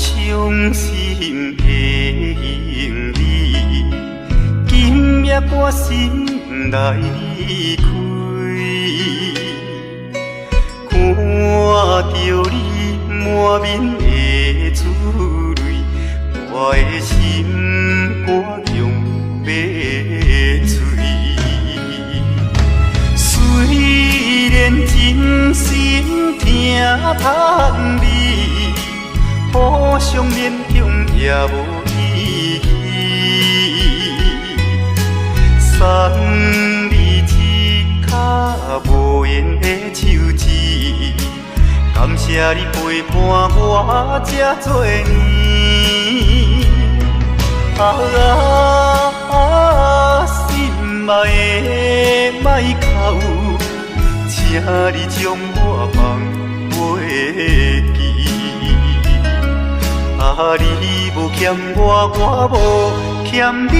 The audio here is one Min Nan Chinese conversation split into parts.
傷心的行李，今夜我心內離開，看著你滿面的珠淚，我的心肝強欲碎。雖然真心疼痛你，互相勉強也無意義。送你一跤無緣的手指，感謝你陪伴我這多年。啊啊，心愛的莫哭，請你將我放袂記。啊，你無欠我，我無欠你。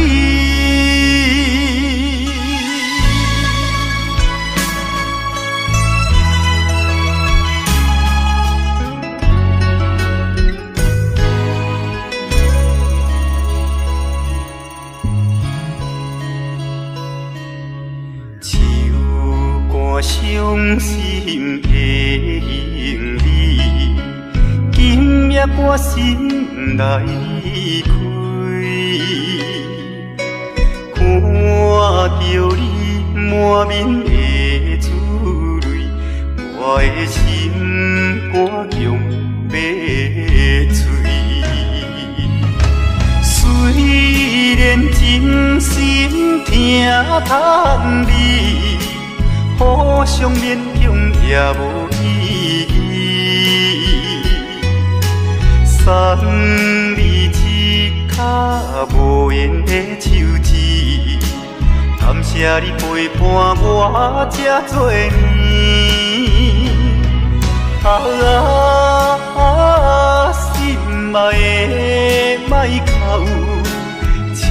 手肝傷心的行李，今夜我心內離開，看著你滿面的珠淚，我的心肝強欲碎。雖然真心疼痛你，互相勉強也無意義。送你一跤無緣的手指，感謝你陪伴我這多年。啊啊，心愛的莫哭，請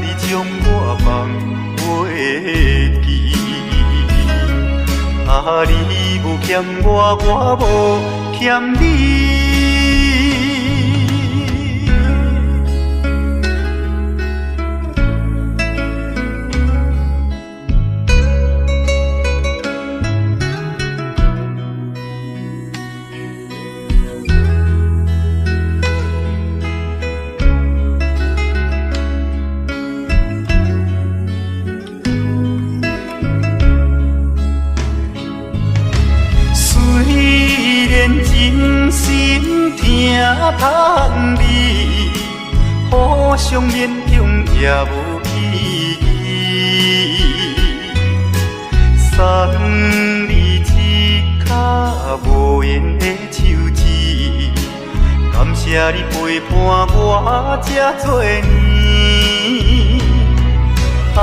你將我放袂記。啊，你無欠我，我無欠你。雖然真心疼痛你，互相勉強也無意義。送你一跤無緣的手指，感謝你陪伴我這多年。啊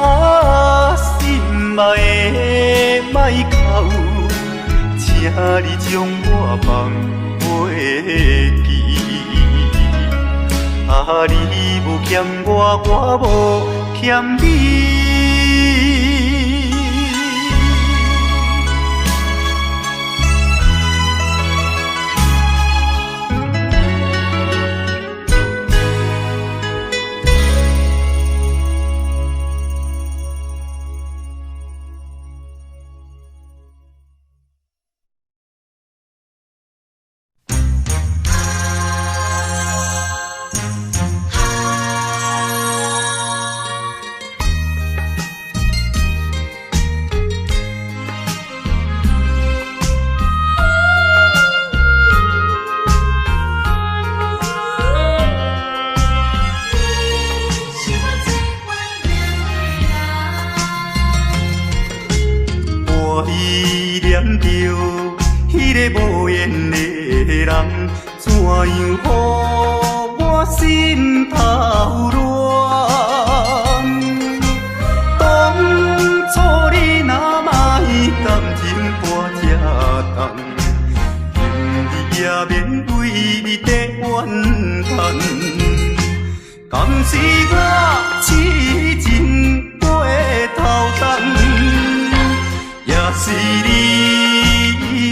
啊，心愛的莫哭，請你將我放袂記。啊，你無欠我，我無欠你。你是我最怨我依恋著彼个無緣的人，怎樣予我心頭亂？當初你若莫感情跋這重，今日也免為你在怨叹。敢是我痴情過頭重，也是你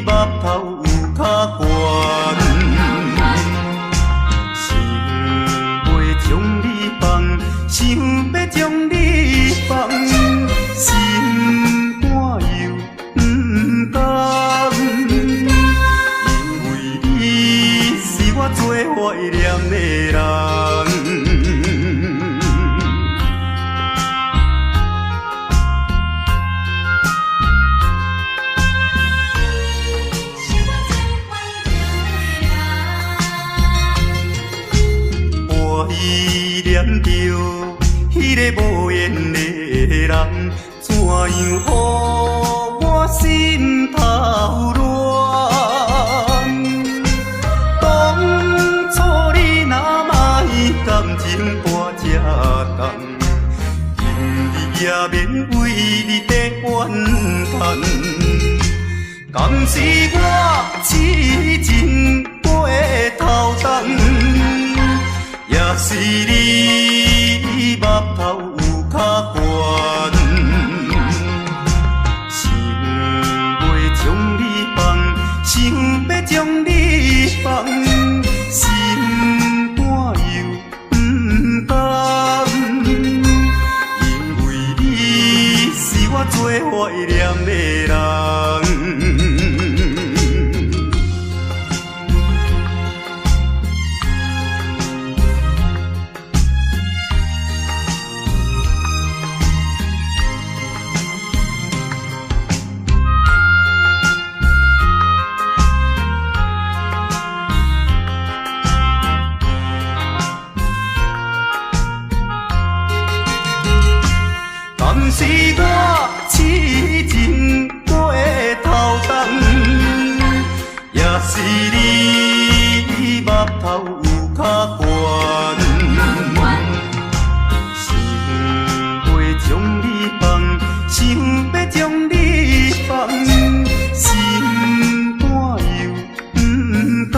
目頭有較懸。念著彼个無緣的人，怎樣予我心頭亂？當初你若莫感情跋這重，今日也免為你在怨嘆。敢是我痴情過頭重，抑是你目頭有較懸？想欲將你放，想欲將你放，心肝又毋甘，因為你是我最懷念的人。敢是我痴情過頭重，抑是你目頭有較懸？想欲將你放，想欲將你放，心肝又毋甘，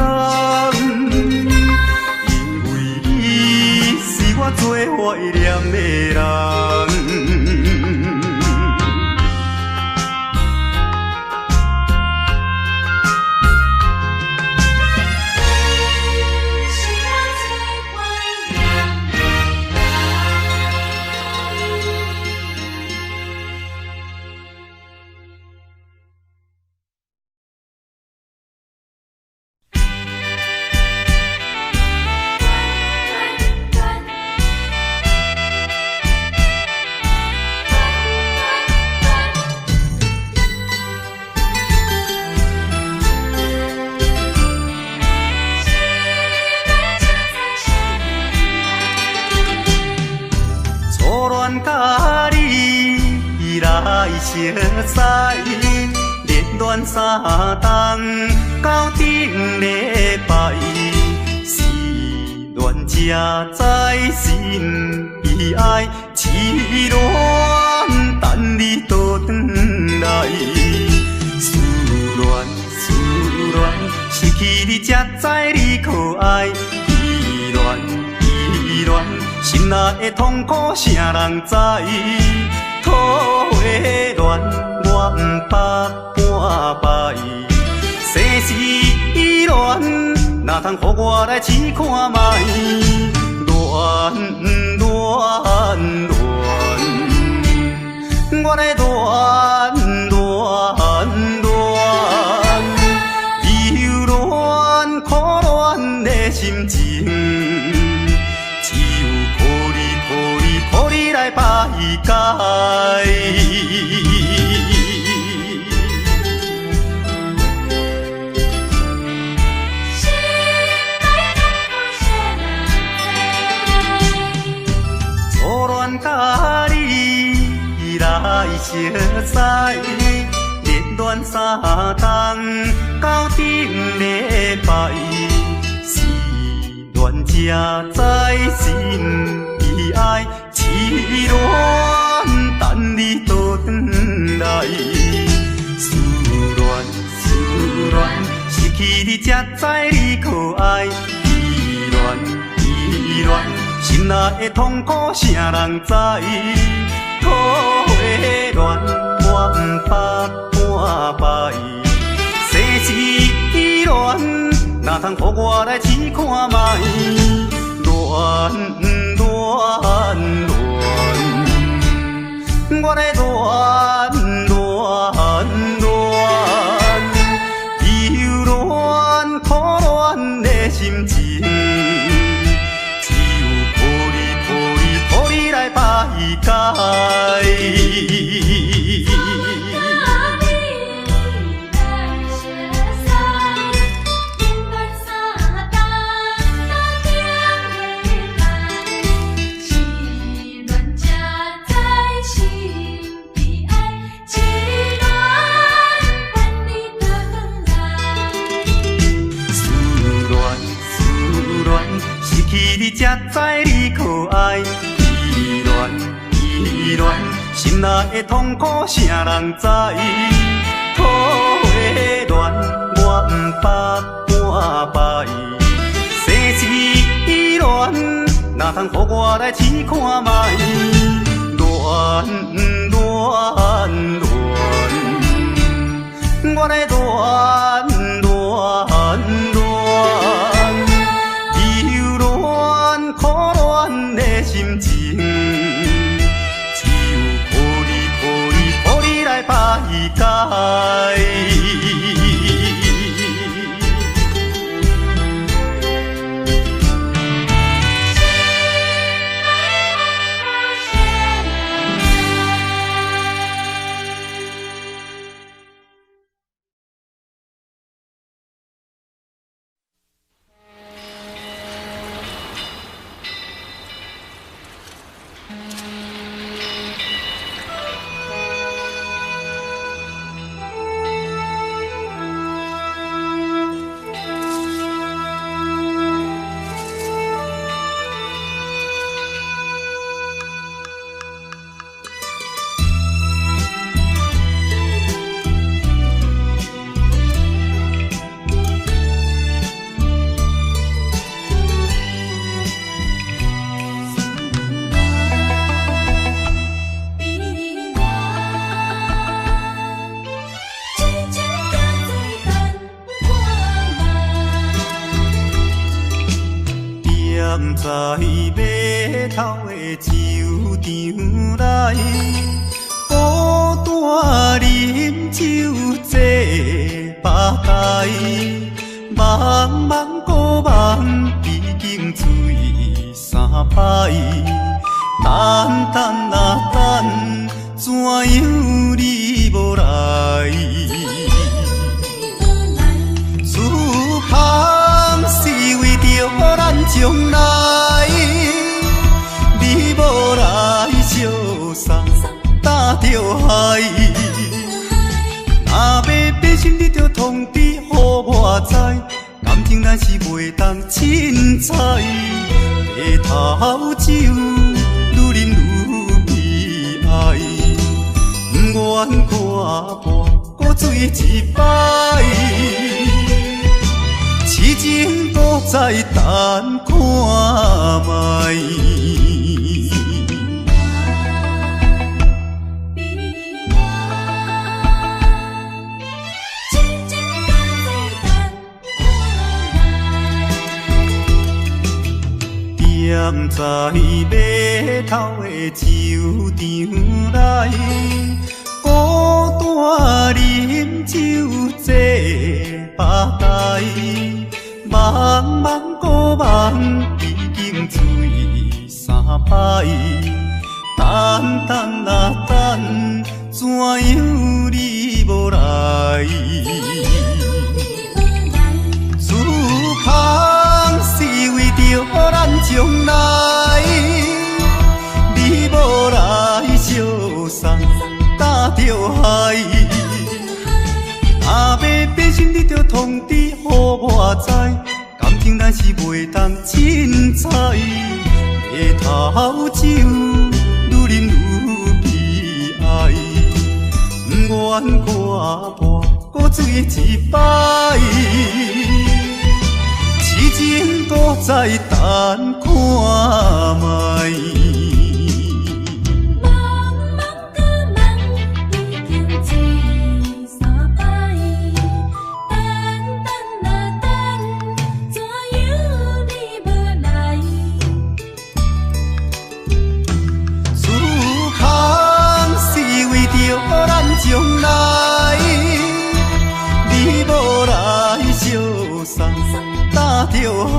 因為你是我最懷念的人。是我最懷念的人。初戀佮你來相識，熱戀三冬到頂禮拜，失戀才知心悲哀，痴戀等你倒轉來，思戀思戀，失去你才知你可愛，依戀依戀，心內的痛苦啥人知？桃花戀我毋捌半擺，世事依戀，哪通予我來試看覓？戀戀戀，我咧戀戀戀，留戀苦戀的心情，只有苦你苦你苦你來排解。心內痛苦誰人知？初戀佮你來相識，熱戀三冬到頂禮拜，失戀才知心悲哀，痴戀等你倒轉來，思戀思戀，失去你才知你可愛，依戀依戀，心內的痛苦啥人知？桃花戀我毋捌半擺，世事依戀，哪通予我來試看覓？戀戀戀，我咧戀戀戀，留戀苦戀的心情，只有苦你苦你苦你來排解。初戀佮你來相識，熱戀三冬到頂禮拜，才知你可愛。依戀依戀，心內的痛苦啥人知？桃花戀，我毋捌半擺。世事依戀，哪通予我來試看覓？戀戀戀，我來戀戀戀，留戀苦戀的心情，只有靠你靠你靠你來排解。踮在碼頭的酒場內，孤單啉酒坐吧台，茫茫孤夢已經醉三擺，等等啊等，怎樣你無來？思芳是為著咱將來，你無來相送搭著海。若欲變心，你著通知予我知，感情咱是袂當凊彩。白頭酒愈啉愈悲哀，不願看破閣醉一擺。痴情閣再等看覓。踮在碼頭的酒場內，孤單啉酒坐吧台，茫茫孤夢已經醉三擺，等等啊等，怎樣你無來？思芳是為著咱將來，你無來相送搭著海。若欲變心，你著通知予我知，感情咱是袂當凊彩。白頭酒愈啉愈悲哀，不願看破閣醉一擺。痴情閣再等看覓。茫茫孤夢已經醉三擺，等等啊等，怎樣你無來？思芳是為著咱將來，你無來相送搭著海。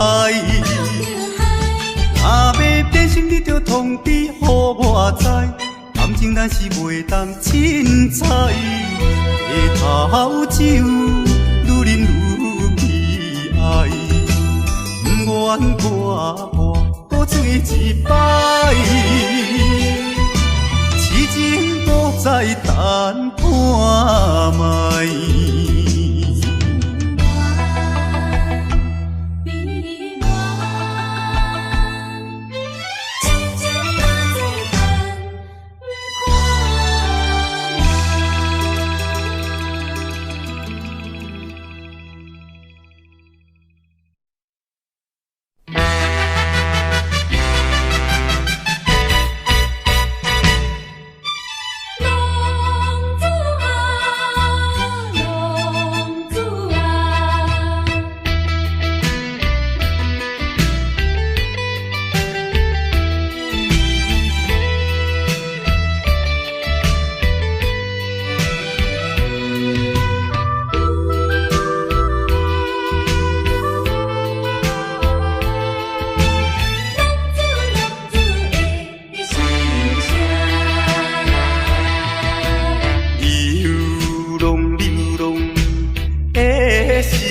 若欲變心，你著通知予我知，感情咱是袂當凊彩。白頭酒愈啉愈悲哀，不願看破閣醉一擺。痴情閣再等看覓。悲哀，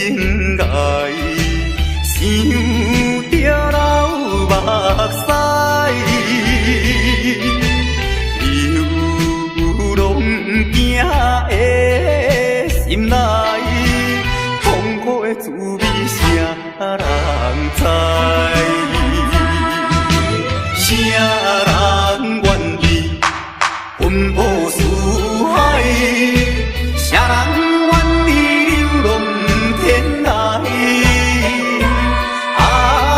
心愛，想著流目屎，流浪囝的心內，痛苦的滋味誰人知？誰人願意奔波四海？誰人願意流浪天涯？啊，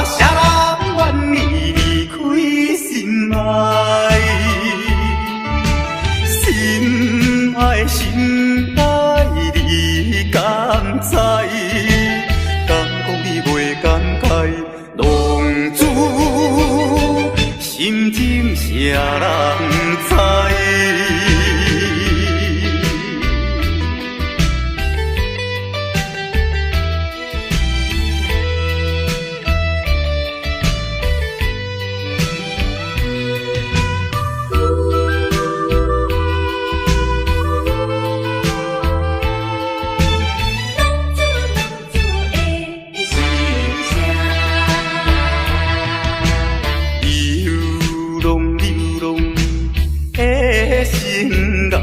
誰人願意離開心愛？心愛心愛，你敢知？敢講你袂感慨？浪子心情誰人知？浪子浪子的心聲。流浪流浪的心愛，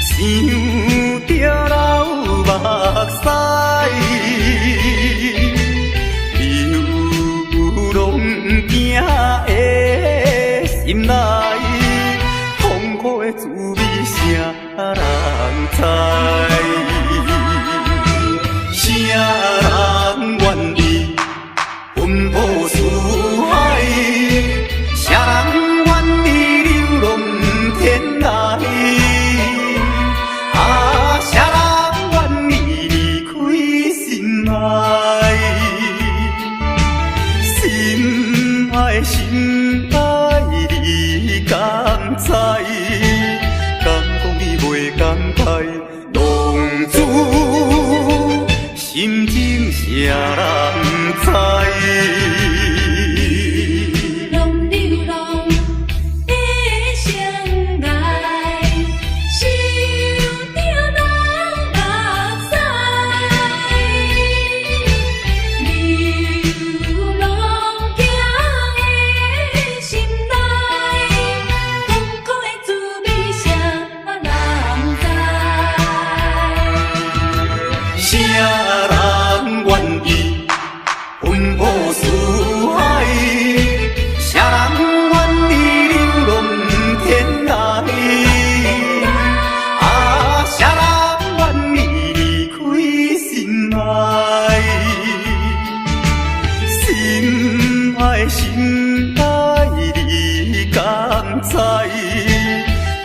想著流目屎，流浪囝的心內，痛苦的滋味誰人知？誰人願意奔波四海？誰人願意流浪天涯？啊，誰人願意離開心愛？心愛心愛，你敢知？敢講你袂感慨？浪子心情誰人知？流浪流浪的心愛，想著流目屎。流浪囝的心內，痛苦的滋味誰人知？誰人願意奔波四海？誰人願意流浪天涯？啊，誰人願意離開心愛？心愛心愛，你敢知？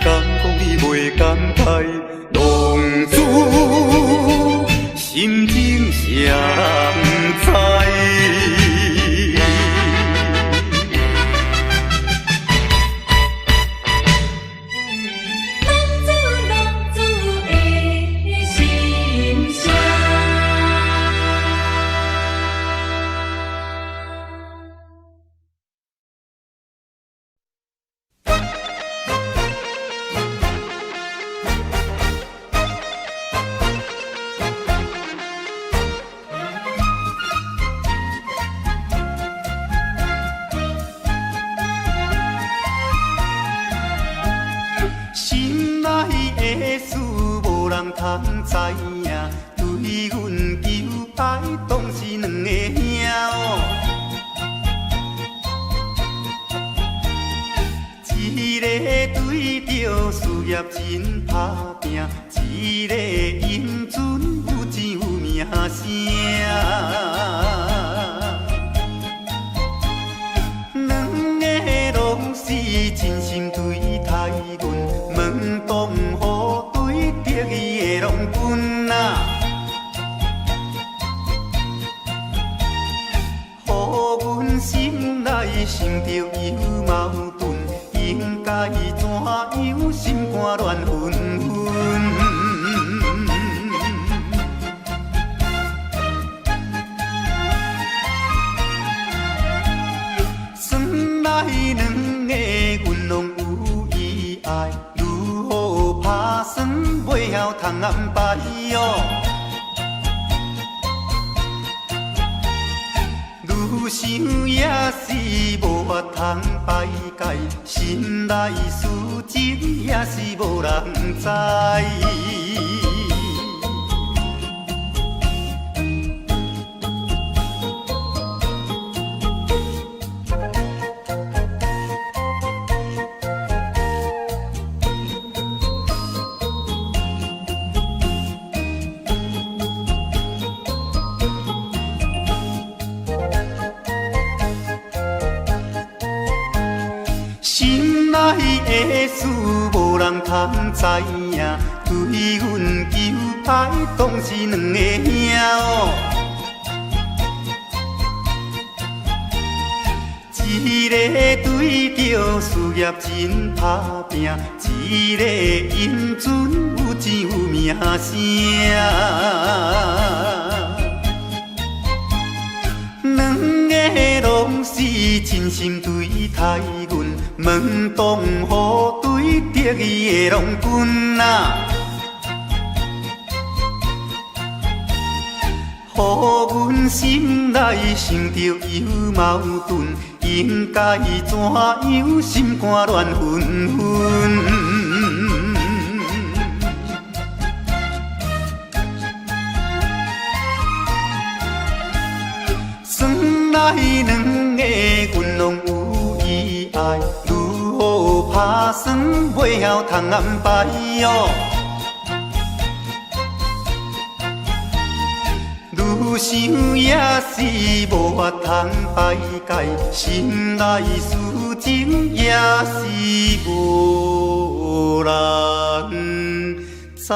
敢講你袂感慨？浪子心情誰人知？浪子浪子的心聲。心內的事無人通知影，對阮求愛當是兩个兄哦。一個對著事業真打拼，一個英俊有錢有名聲。兩个攏是真心對待阮，門當戶對得意的郎君啊，予阮心內想著有矛盾，應該怎樣心肝亂紛紛。算來兩个阮攏有意愛，如何拍算袂曉通安排喲？愈想也是無法通排解，心內事情也是無人知。心內的事無人通知影，對阮求愛當是兩个兄哦。一個對著事業真打拼，一個英俊有錢有名聲。兩个攏是真心對待阮，門當戶對得意的郎君啊，予阮心內想著又矛盾，應該怎樣心肝亂紛紛。算來兩个阮攏有意愛，如何拍算袂曉通安排哦。愈想也是無法通排解，心內事情也是無人知。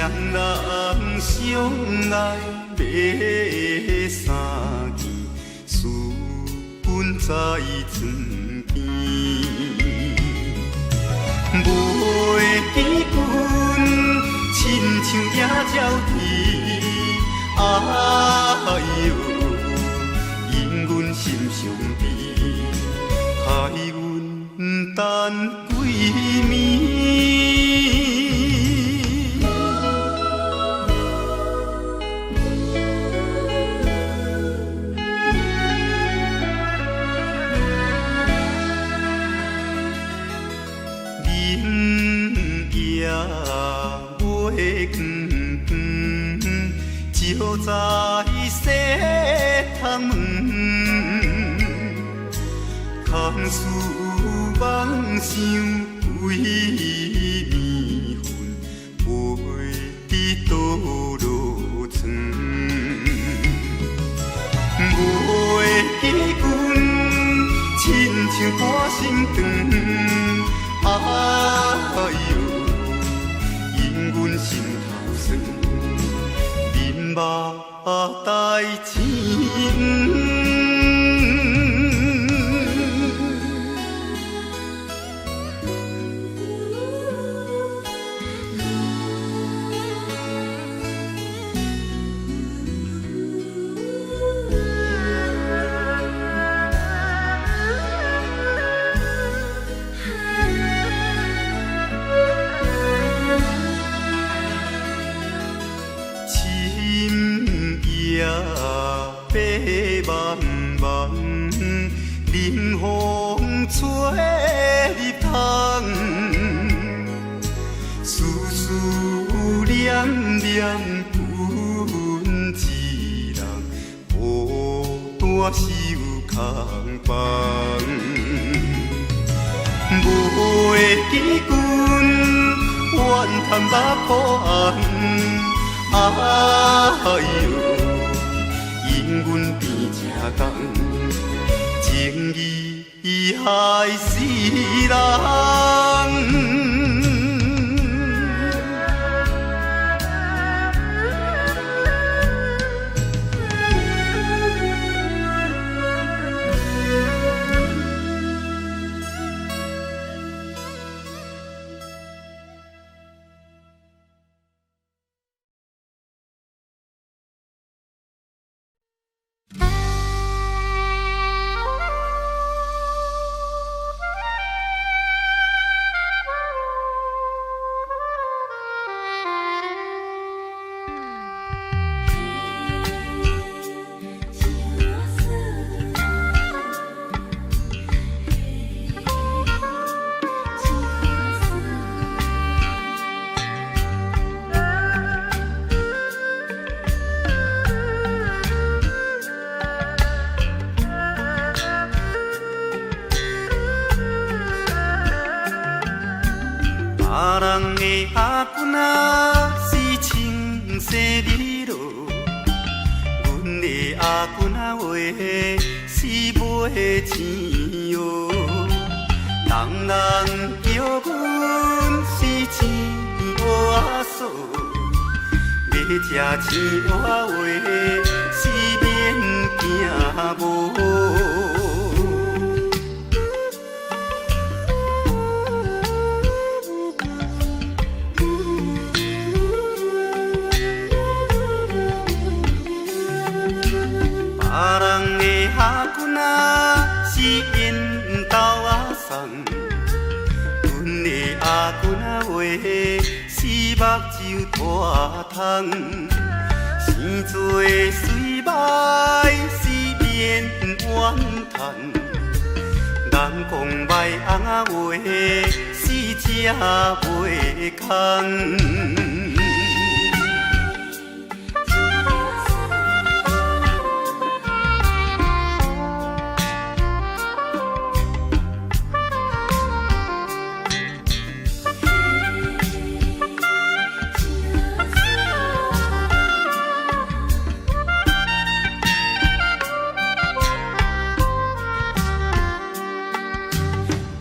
兩人相愛欲相見，思阮在床邊。袂記阮，親像野鳥啼，哎喲，因阮心傷悲，害阮等幾暝。忍夜月光光，照在西窗门，空思妄想规暝魂，飞伫倒落床。袂記阮，親像半心腸，哎喲，因阮心頭酸，面目帶青。深夜白茫茫，冷風吹入窗，思思念念阮一人孤單守空房。袂記阮，怨叹目苦紅，哎喲，因阮甜這重，情義害死人。別人的阿公仔是穿西美罗，阮的阿公仔话是袂青哟。人人叫阮是青蚵仔嫂，欲食青蚵仔话是免惊无。別人的阿公仔是緣豆仔送，阮的阿公仔話是目睭大窗，生做媠歹是免怨嘆，人講歹翁仔話是食袂空。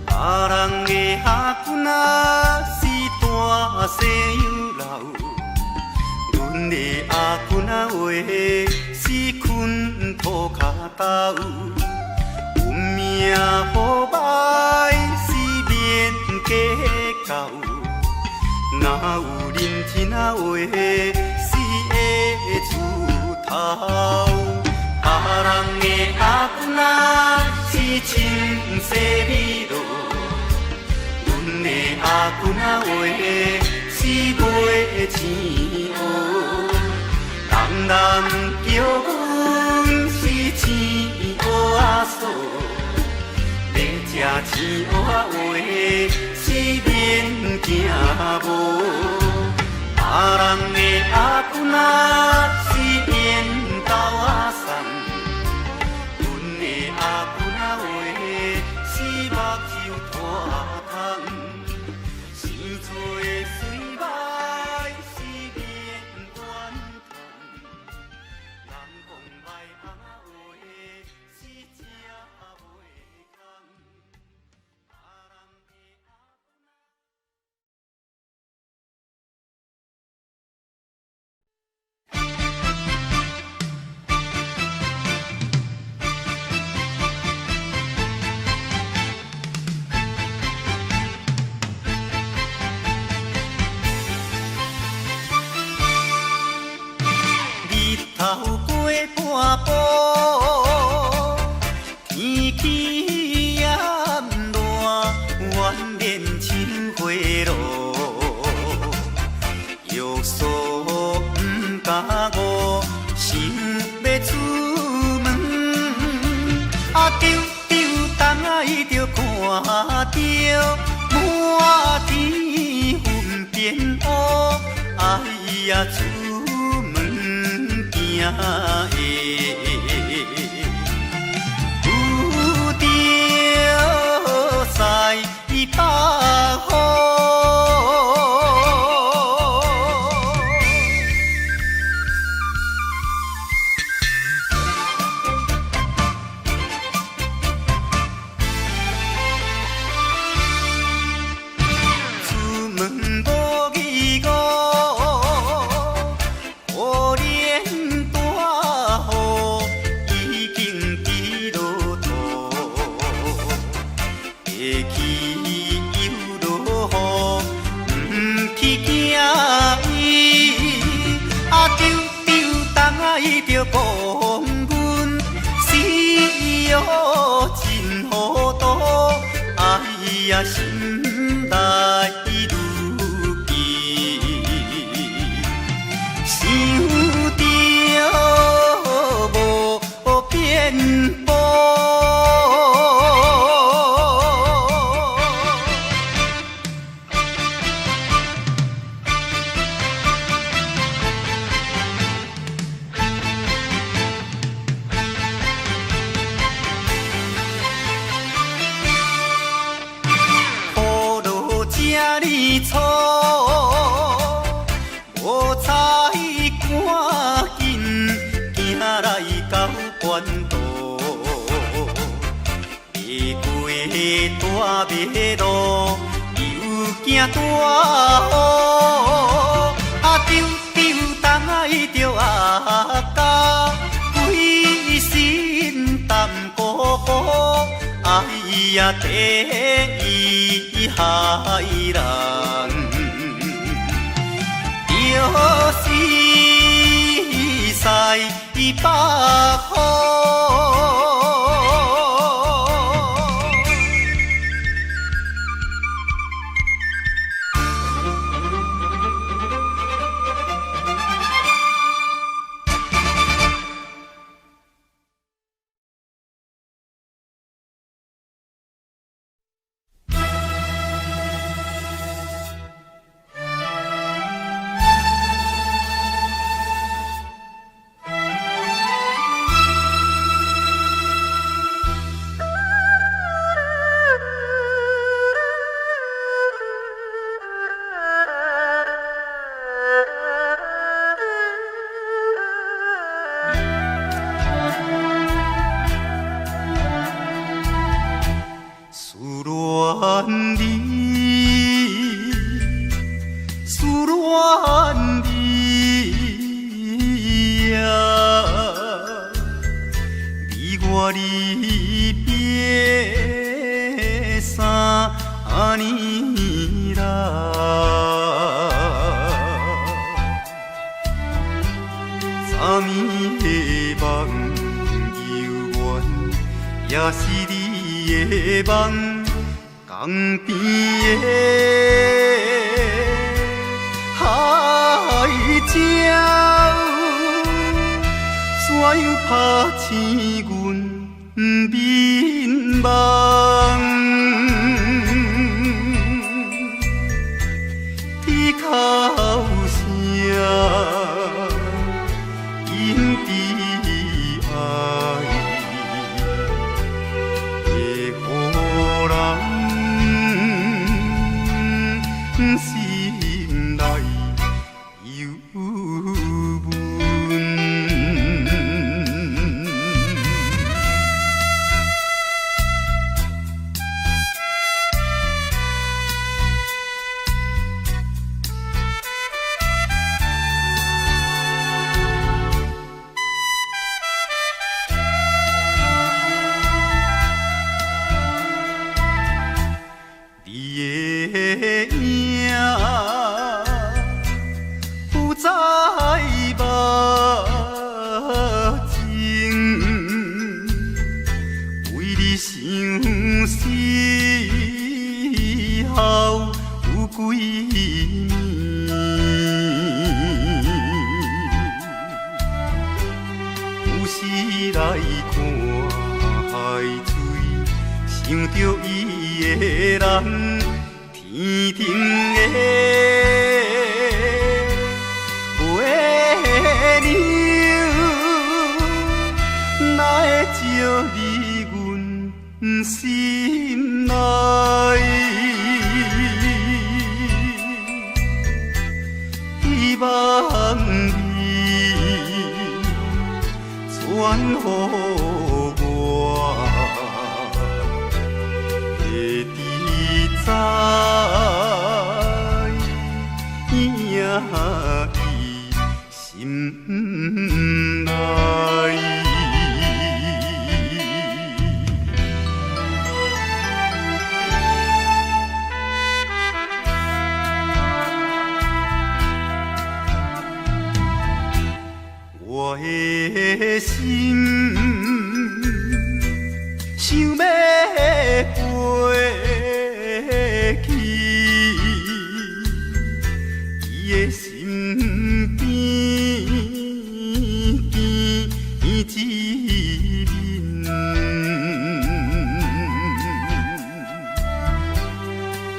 別人的阿公仔是大西洋佬，阮的阿公仔話是睏塗跤兜，運命好歹是免計較。若有認真仔話是會出頭。別人的阿公仔是穿西美羅，阮的阿公仔話是賣青蚵。人人叫阮是青蚵仔嫂，欲食青蚵仔話是免驚無。別人的阿公仔是緣豆仔送，阮的阿公仔話是目睭大窗，生做媠歹是免怨嘆，人講賣尪仔話是食袂空。別人的阿公 日頭過半晡，天氣炎熱，願練像火爐。約束毋敢誤，想欲出門。啊，丟丟東仔伊就看著滿天雲變烏，哎呀，出門驚會遇著西北風。出門無疑誤，可憐大雨已經佇落塗，下去又落雨，毋去驚伊。啊，丟丟東仔伊就講阮是予真糊塗，哎呀，心內愈記，想著無變步。雨落這呢粗，無彩趕緊行來到關渡，跨過大馬路，又驚大雨。啊，丟丟東仔伊著阿甲，規身澹糊糊，哎呀，第一害人，就是西北風。你变3年啦。昨暝的夢猶原，也是你的夢，江邊的海鸟，怎樣拍醒阮眠夢？天哭声，因伫愛，會予人心內憂悶。你的影浮在目前，為你相思候有幾暝？有時來看海水，想著伊的人，天頂的月娘，哪會照入阮心內？希望你傳予我，會知知影伊心內。我的心想欲飛去，伊的身邊見一面，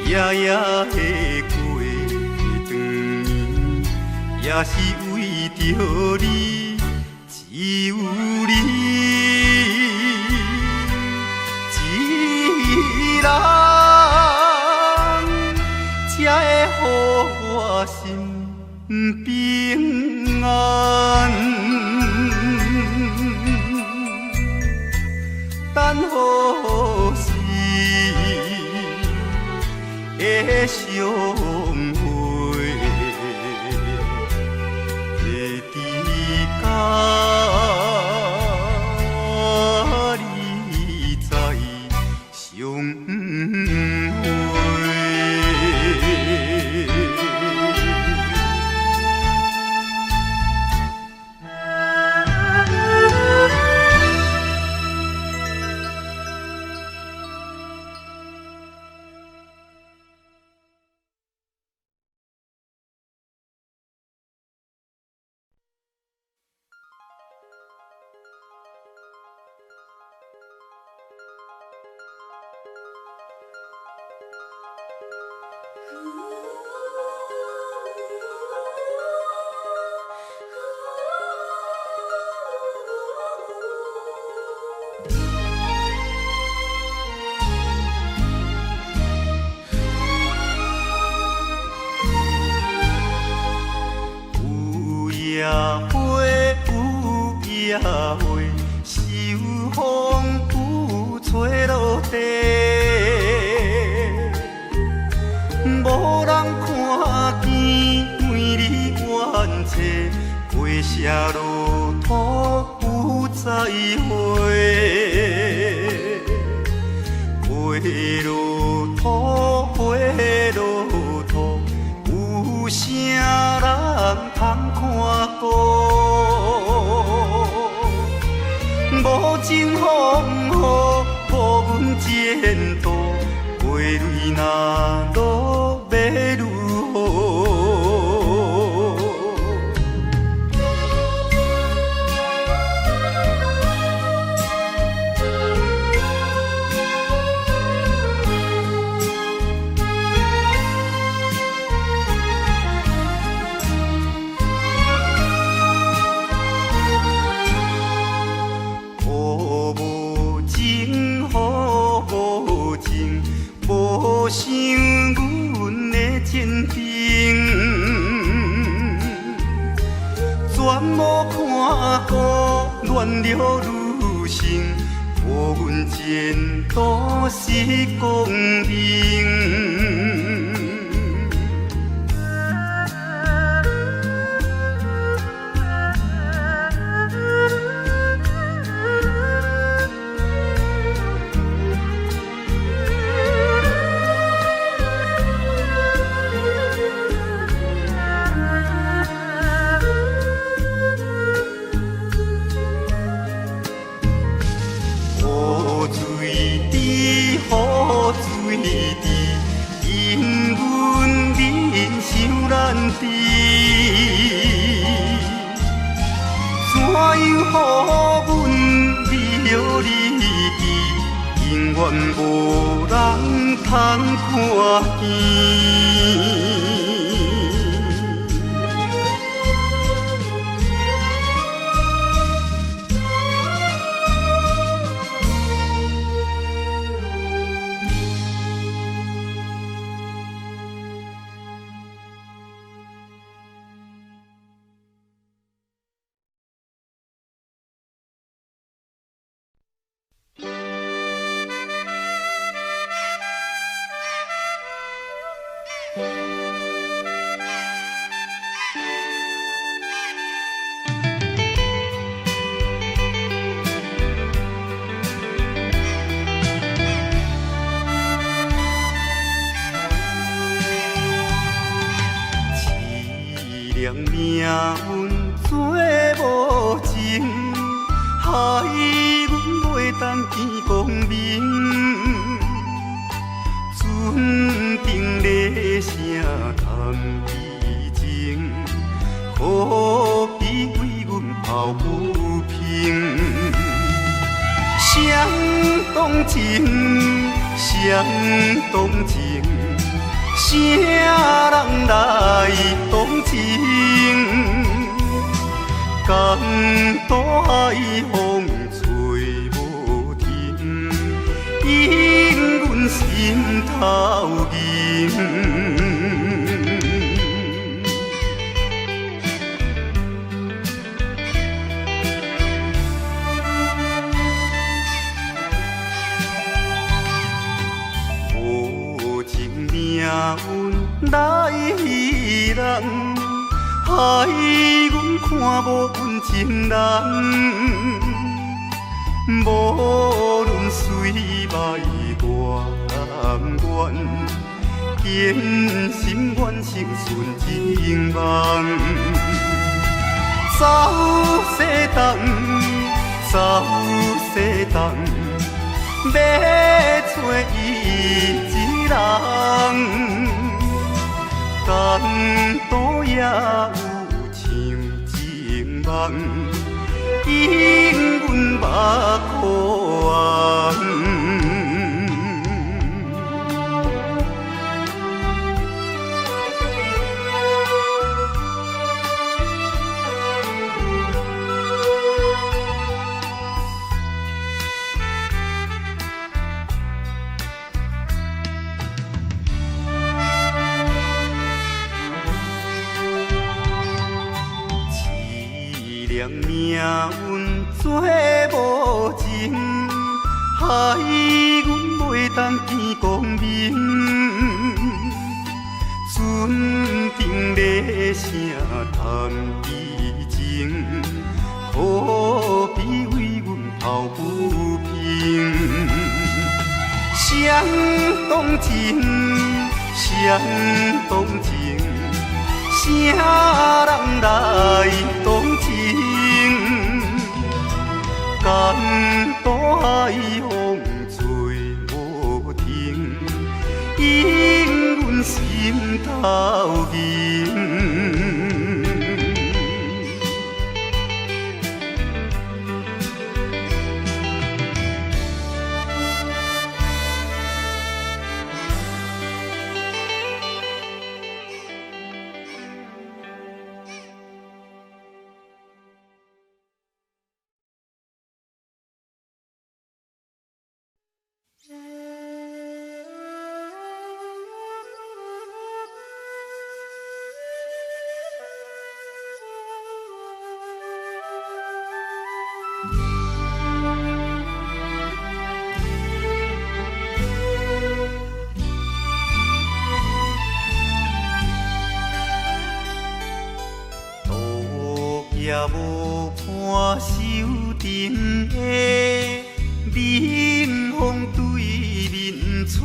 夜夜的過長年，也是為著你，只有你一人，才會予我心平安。等何時會相會？會知甲你再相會。有野花，有野花，受風雨吹落地，無人看見，為你怨嗟，過社落土有再會。有啥人通看顾？无情风雨，无阮前途，花蕊若落欲如何？雨无情，雨无情，无想阮的前程，全无看顾乱了女性，予阮前途失光明。雨水滴，雨水滴，因阮面伤难治。怎样予阮美离去，永远无人通看见。凄凉命运做无情，害阮袂当见光明。船顶咧声谈悲情，可比为阮抱不平。谁动情？谁动情？啥人来动情？江大海风吹无停，引阮心头硬。无情命运来戏人，害阮看无阮情人。无论水歹偌甘愿，坚心愿成顺情梦。走西东，走西东，欲找伊一人，江都也有像情梦，引阮目眶红。凄凉命运做无情，害阮袂当见光明。船顶咧声谈悲情，可比为阮抱不平。谁动情？谁动情？動情，江大海風吹無停，永阮心頭硬。也無伴守陣的，冷風對面吹。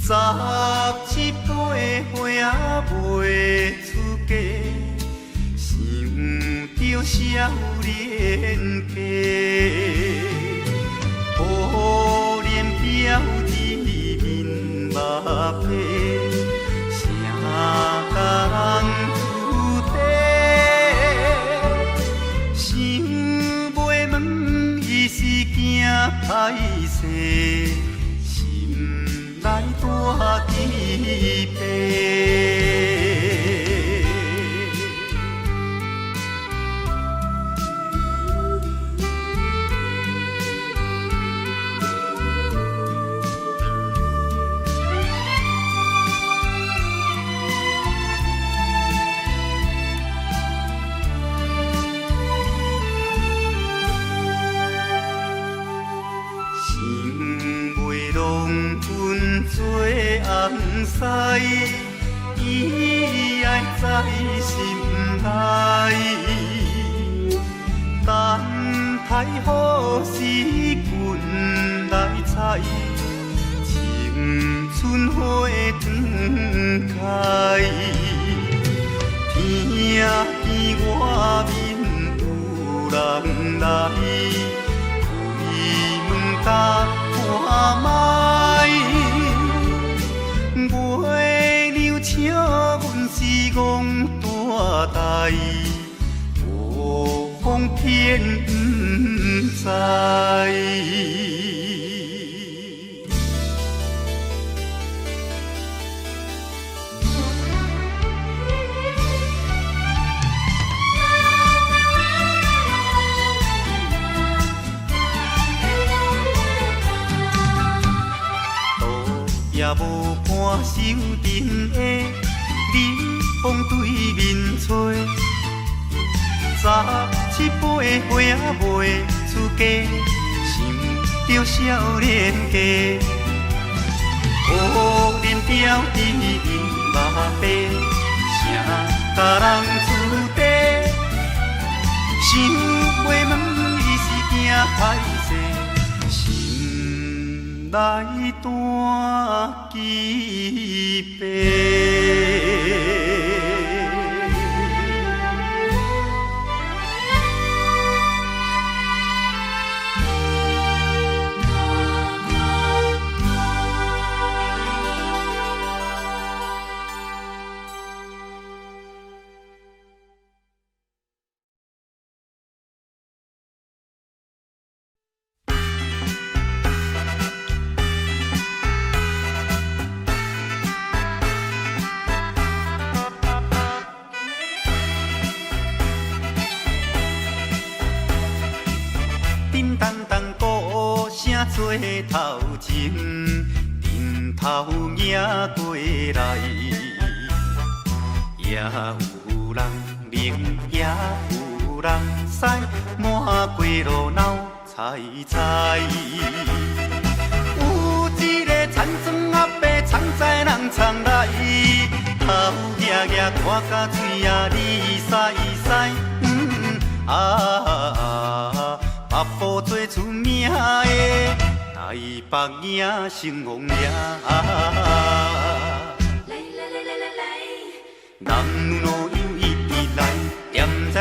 十七八歲仔未出嫁，想著少年家，可憐表姊面目白，啥甲人歹勢，心內大起白。做翁婿，伊愛在心內。等待好時君來採，青春花斷開。聽見外面有人來，開門共看覓。月娘笑阮是戆大代，無風天毋知。也無伴守陣的，冷風對面吹。十七八歲仔未出嫁，想著少年家，可憐表弟面目白，啥甲人处地？想袂问伊是惊歹勢，心內大起白。做頭前，陣頭迎過來，也有人冷，也有人屎，滿街路鬧彩彩。有一個田庄阿伯，藏在人藏內，頭額額大甲喙仔離屎屎，啊！北部最出名的台北影成王爺。男女老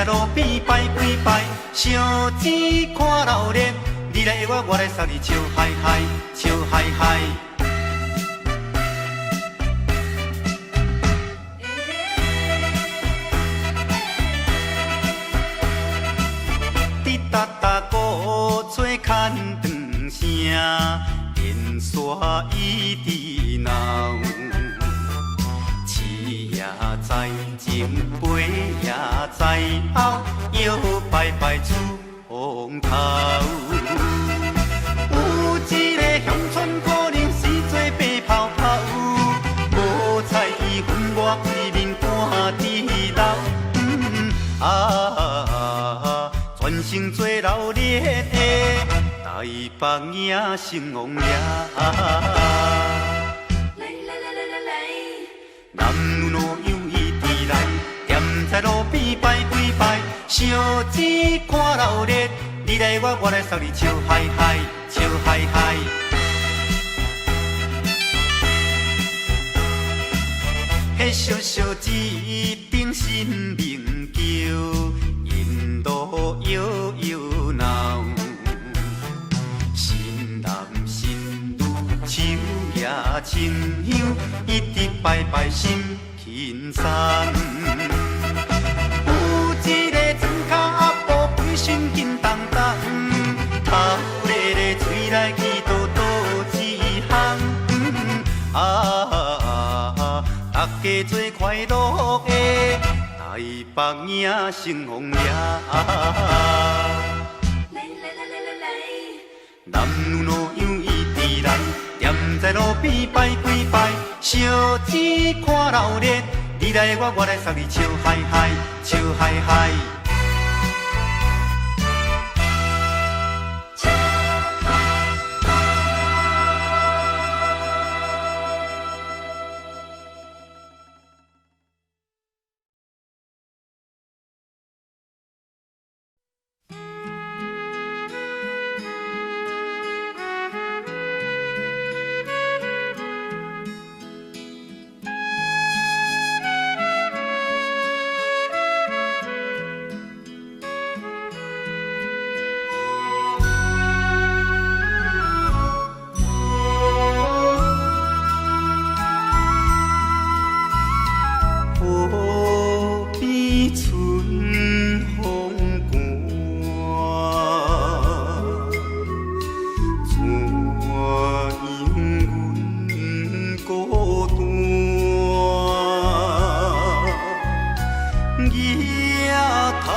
在路邊拜幾擺，相錢看鬧熱，你來約我，我來送你笑嗨嗨，笑嗨嗨。滴答答鼓吹牵长声，电线一直闹。市也知，前辈也知，后摇摆摆出风头。有一个乡村姑娘是做白泡泡，无彩伊分我一面赶伫流。啊，全城做闹热的台北影成王爷。来来来来来来，男女老幼一直來，踮在路邊拜幾擺，相錢看鬧熱，你來我，我來送你笑嗨嗨，笑嗨嗨。彼小小一頂新明橋，沿路搖搖鬧，新男新女手也清香，一直拜拜心輕鬆。有一個庄跤阿婆規身緊當當，頭咧咧喙內去倒倒一項，啊，大家做快樂的台北影成王爺。來來來來來來，男女老幼一直來，踮在路邊拜幾擺，相錢看鬧熱，你來我，我來送你笑嗨嗨，笑嗨嗨。笑嗨嗨。河邊春風寒，怎樣阮孤單？举頭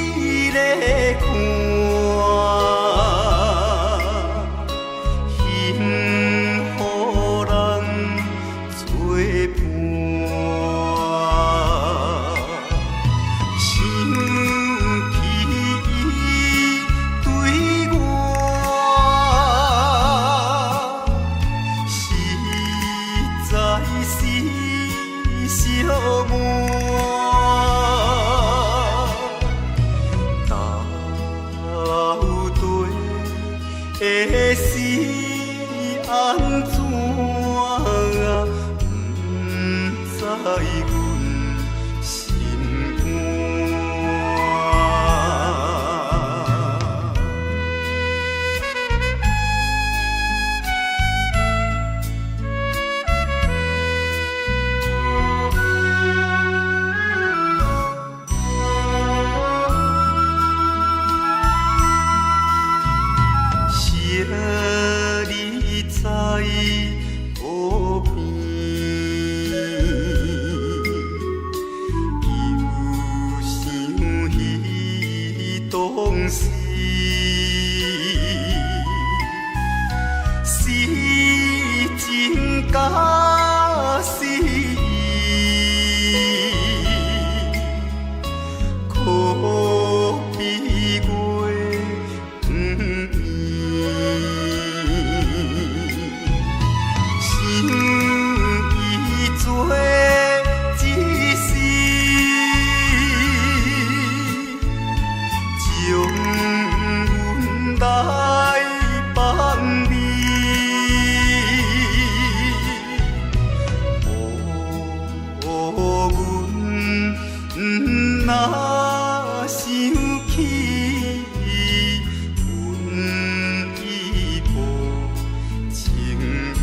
一个看，幸予人做伴。想起伊對我，實在是寂寞。到底是按怎？不知阮心肝。惜你在河邊，又想彼當時，是情假是意，可比月圓。想伊做一世，終若想起，阮已無情意。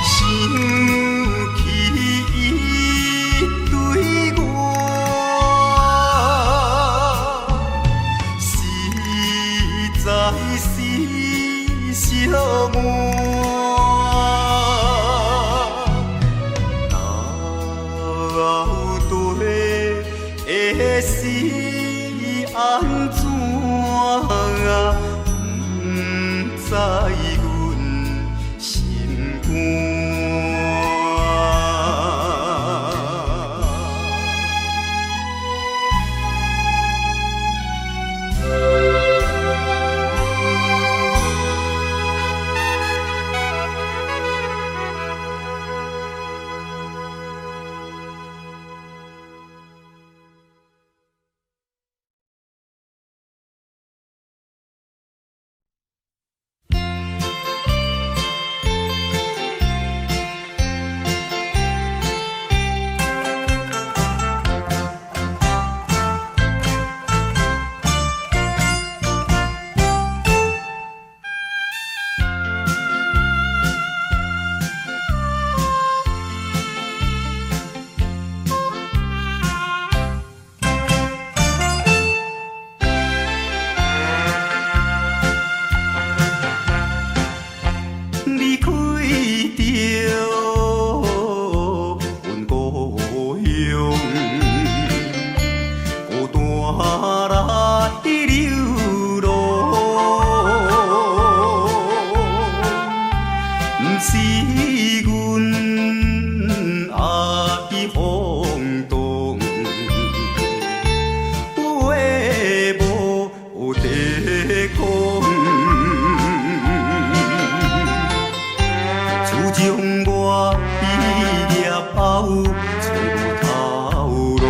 想起伊對我，實在是寂寞。到底是按怎？不知阮心肝。離開著阮故鄉，孤單來流浪，毋是阮愛放蕩，話無得講。自從我畢業後，找無頭路，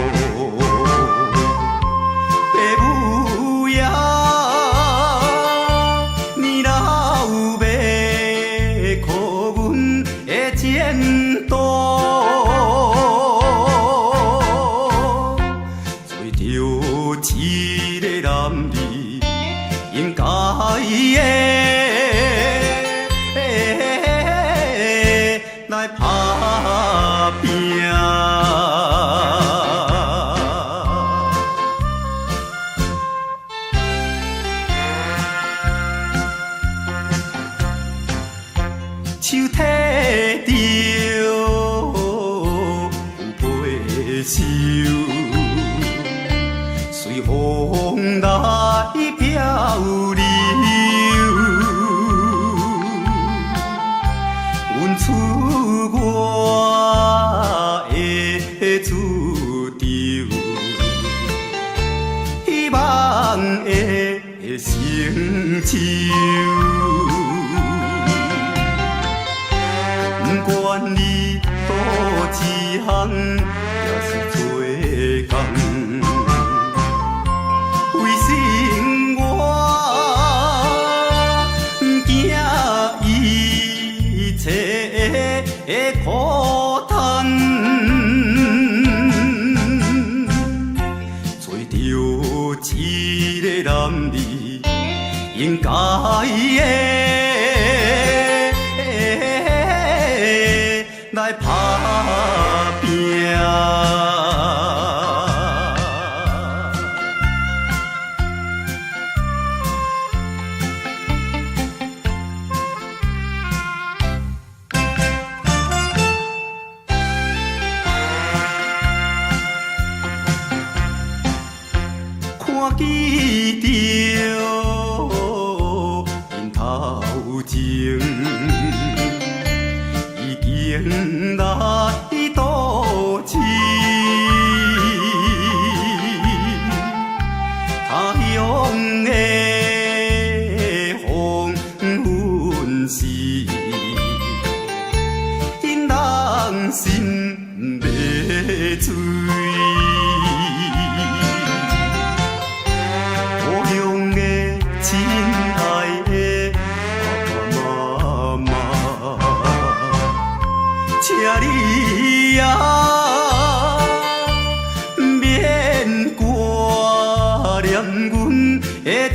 爸母爺年老欲靠阮的前途，做著一個男兒應該的來拍拚。手提著有被袖，隨風來漂流。阮出外的自由，希望會成就。不管你佗一項，抑是做工，為生活不驚一切的苦嘆，做著一個男兒應該的來拍拚。看見著𪜶頭前已經來都市，他鄉的黃昏時，𪜶人心欲醉。故鄉的青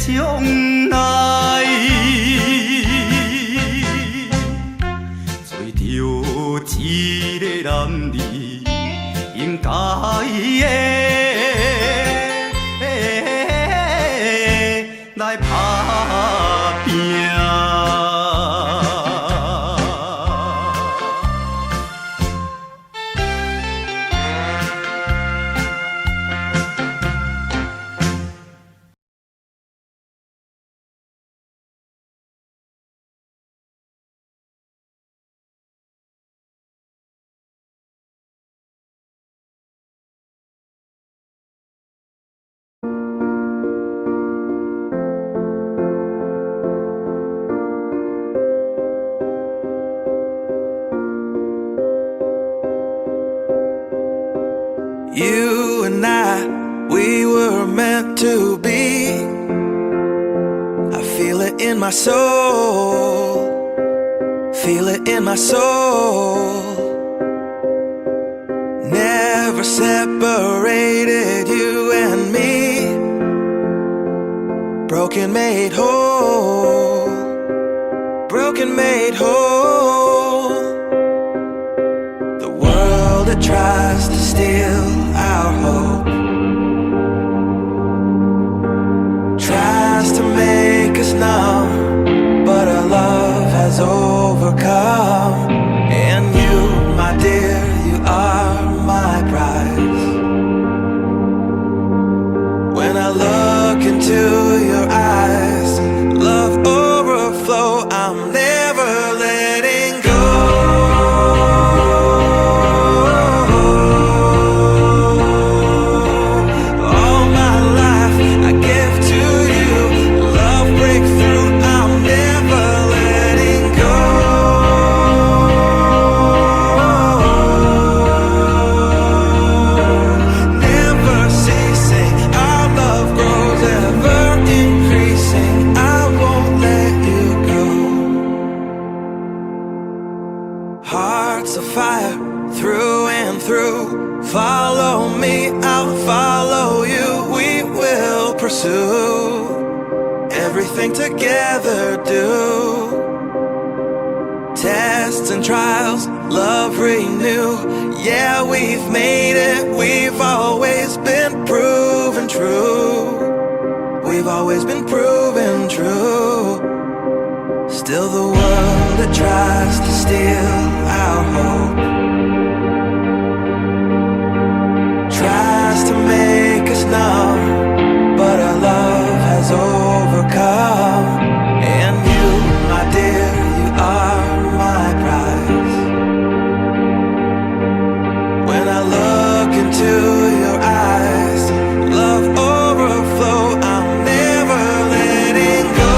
將來，做著一个男兒應該的來拍拚。 You and I, we were meant to be. I feel it in my soul. Feel it in my soul. Never separated, you and me. Broken made whole. Broken made whole. The world that tries to steal our hope tries to make us numb, but our love has overcome. And you, my dear, you are my prize. When I look into your eyes, love overflow, I'm never letting go. All my life I give to you. Love breakthrough, I'm never letting go. Never ceasing, our love grows, ever increasing. I won't let you go. Hearts of fire through and through. Follow me, I'll follow you. We will pursue everything together. Do tests and trials, love renew. Yeah, we've made it. We've always been proven true. We've always been proven true. Still, the world that tries to steal our hope tries to make us numb, but our love has overcome. And you, my dear, you are my prize. When I look into your eyes, love overflow, I'm never letting go.